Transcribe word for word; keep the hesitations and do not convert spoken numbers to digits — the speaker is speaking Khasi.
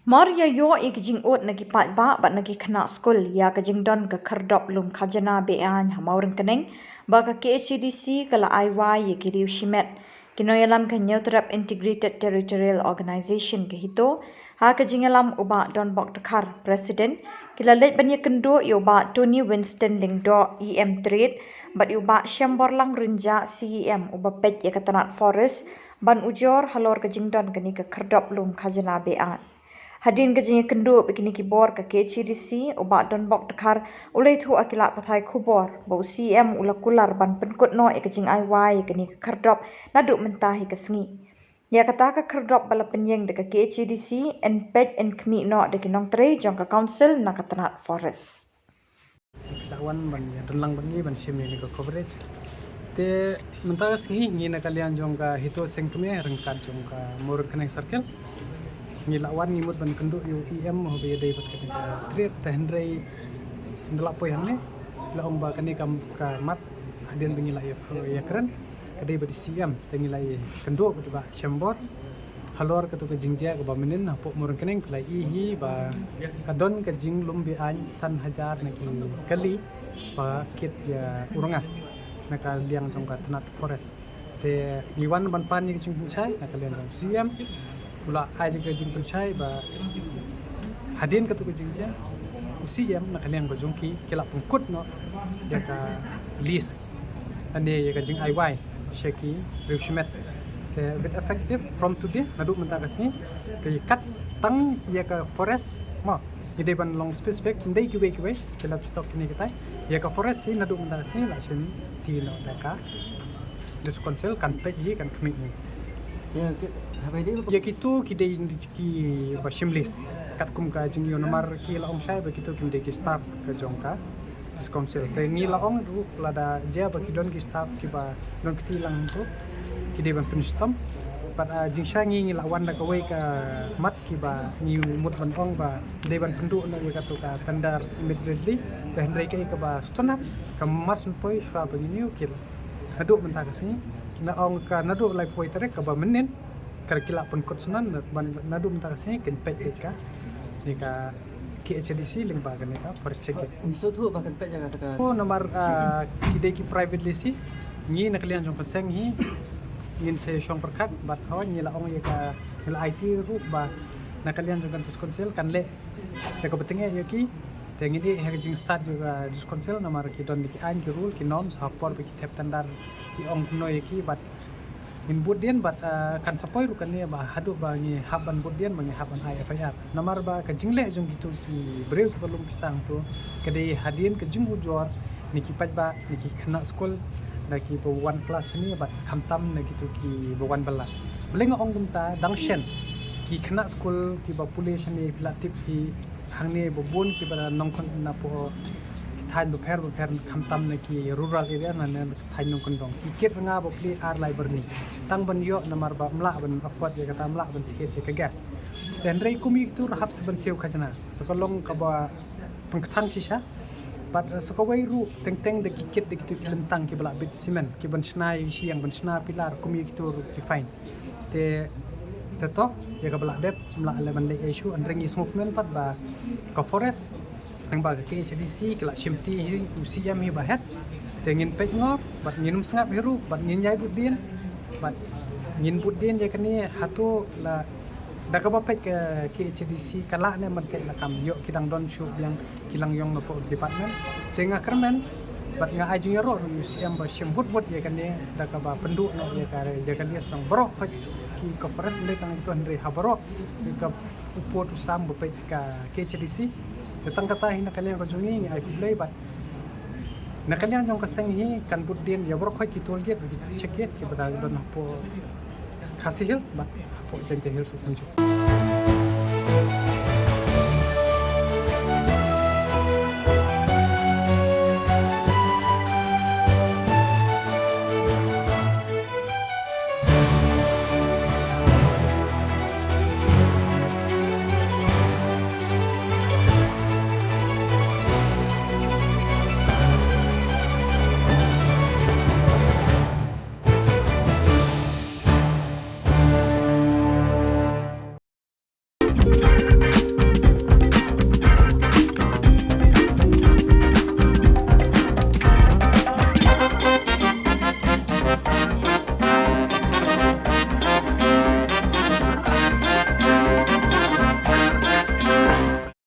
Mar ïa ïoh ïa ki jingud na ki paidbah bad na ki khynnah skul ïa ka jingdon ka khyrdop lum khajna be-aiñ ha Mawryngkneng, ba ka K H A D C ka la ai wai ïa ki riew shimet. Ki nongïalam ka Hynñiewtrep Integrated Territorial Organization ka HITO, ha ka jingïalam u Bah Donbok Dkhar, President, ki la leit ban ïakynduh ïa u Bah Tony Winston Lyngdoh, E M Trade, bad ïa u Bah Shemborlang Rynjah, C E M, uba peit ïa ka tnat Forest, ban ujor halor ka jingdon kane ka khyrdop lum khajna be-aiñ. Hadien ka jingïakynduh bad kine ki bor ka K H A D C, u Bah Donbok Dkhar u la ïathuh ha ki lad pathai khubor ba u C E M u la kular ban pynkut noh ïa ka jingai wai ïa kane ka khyrdop naduh mynta hi ka sngi. Ïa kata ka khyrdop ba la pynïeng da ka K H A D C, yn peit yn khmih noh da ki nongtrei jong ka Council na ka tnat Forest. Ki la wan ban ïadonlang bad ngi ban shim ïa kane ka coverage. Te mynta ka sngi ngi na ka liang jong ka HITO Seng Kmie ryngkat jong ka Mawryngkneng Circle, ngi la wan, ngi mut ban kynduh ïa u E M uba ïadei bad kane ka trade, te hynrei ynda la poi hangne la ong ba kane ka, ka mat hadien ba ngi la ïa, ïakren, ka dei bad u C E M, te ngi la ïakynduh bad u Bah Shembor halor katu ka jingjia kaba mynnin. Hapoh Mawryngkneng phi la ïohi ba ka don ka jinglum be-aiñ san hajar na ki kali ba kit ïa u rnga na ka liang jong ka tnat Forest. Te ngi wan ban pan ïa ka jingpynshai na ka liang jong u C E M. U la ai ïa ka jingpynshai ba hadien katu ka jingjia, u C E M na ka liang ka jong ki, ki la pynkut noh ïa ka lease, lane ïa ka jingai wai sha ki riew shimet. Te with effective from today, naduh mynta ka sngi, ki kat tang ïa ka Forest, mo, ngi dei ban long specific, ym dei kiwei kiwei, ki la pynstoh kine kitai, ïa ka Forest hi naduh mynta ka sngi la shim ti noh da ka District Council, kan peit hi, kan khmih hi. Te ki, haba dei ba ïa kitu ki dei kiba shim lease katkum ka jingïoh, namar ki la ong shai ba kitu kim dei ki staff ka jong ka District Council. Te ngi la ong ruh lada jia ba ki don ki staff kiba don kti lang tu, ki dei ban pynshitom. Bad, ah, jingshai ngi, ngi la wan da kawei ka mat kiba ngi mut ban ong ba dei ban pynduh noh ïa katu ka tender immediately. Te hynrei kaei kaba sngewtynnat, ka mat sngewpoi shuwa ba ngin ïoh ki, naduh mynta ka sngi, ki la ong ka naduh laiphew tarik kaba mynnin, ka ki la pynkut sngewtynnat, ban naduh mynta ka sngi kin peit beit kane ka K H A D C lyngba kane ka Forest Check Gate. Ngi sngewthuh ba kan peit ïa kata ka. Oh, namar, ah, ki dei ki private lessee, ngi na ka liang jong ka seng hi ngin sa shong pyrkhat, bad hooid ngi la ong ïa ka, ngi la aiti ruh ba na ka liang jong ka District Council kan leh da kaba tyngeh ïa ki. Te ngin ïeh ha ka jingstad jong ka District Council, namar ki don ki aiñ, ki rule, ki norms, ha por ba ki thep tender ki ong kumno ïa ki, bad ngin bud dien, bad, ah, kan sa poi ruh kane ba haduh ba ngi hap ban bud dien, ba ngi hap ban ai F I R. Namar ba ka jingleh jong kitu ki briew kiba lum pisa tu ka dei hadien ka jingujor na ki paidbah, na ki khynnah skul, na kiba wan klas shane, bad khamtam na kitu kiba wan bylla. Balei nga ong kumta? Dang shen ki khynnah skul kiba pule shane, phi la tip hi, hangne ba bun kiba nongkynnoh napoh ki thaiñ bapher bapher, khamtam na ki rural area, na, na thaiñ nongkyndong, ki kit rnga ba plie ar lai byrni tang ban ïoh, namar ba ym lah ban afford ïa kata, ym lah ban thied ïa ka gas. Te hynrei kum ïa kitu ruh hap sa ban siew khajna. Te ka long kaba pynkthang shisha. Bad, eh, sa kawei ruh teng teng da ki kit da kitu ki lyntang kiba la bit cement, ki ban shna ïa ki shiang, ban shna pilar, kum ïa kitu ruh ki fine. Te, te to, ïa kaba la dep ym lah leh ban leh issue, hynrei ngi sngewkmen pat ba ka Forest lyngba ka K H A D C ki la shim ti hi, u C M hi ba het. Te ngin peit ngor, bad ngin ym sngap hi ruh, bad ngin ïai bud dien, bad ngin bud dien ïa kane. Hato la, da kaba peit ka K H A D C ka lah ne ban peit la kam, ïoh ki dang don shuh biang ki langïong napoh department. Te nga kyrmen bad nga ai jingïaroh ruh ïa u C M ba shim bud bud ïa kane, da kaba pynduh noh ïa ka, ïa kane song baroh khoit ki ka Forest, ym dei tang ito hynrei ha baroh ki ka u pud u sam ba peit ka K H A D C. Te tang kata hi na ka liang ka jong ngi, ngi ai khublei bad na ka liang jong ka seng hi kan bud dien ïa baroh khoit ki toll gate, ki check gate kiba da don hapoh Khasi Hills bad hapoh Jaintia Hills ruh kumjuh.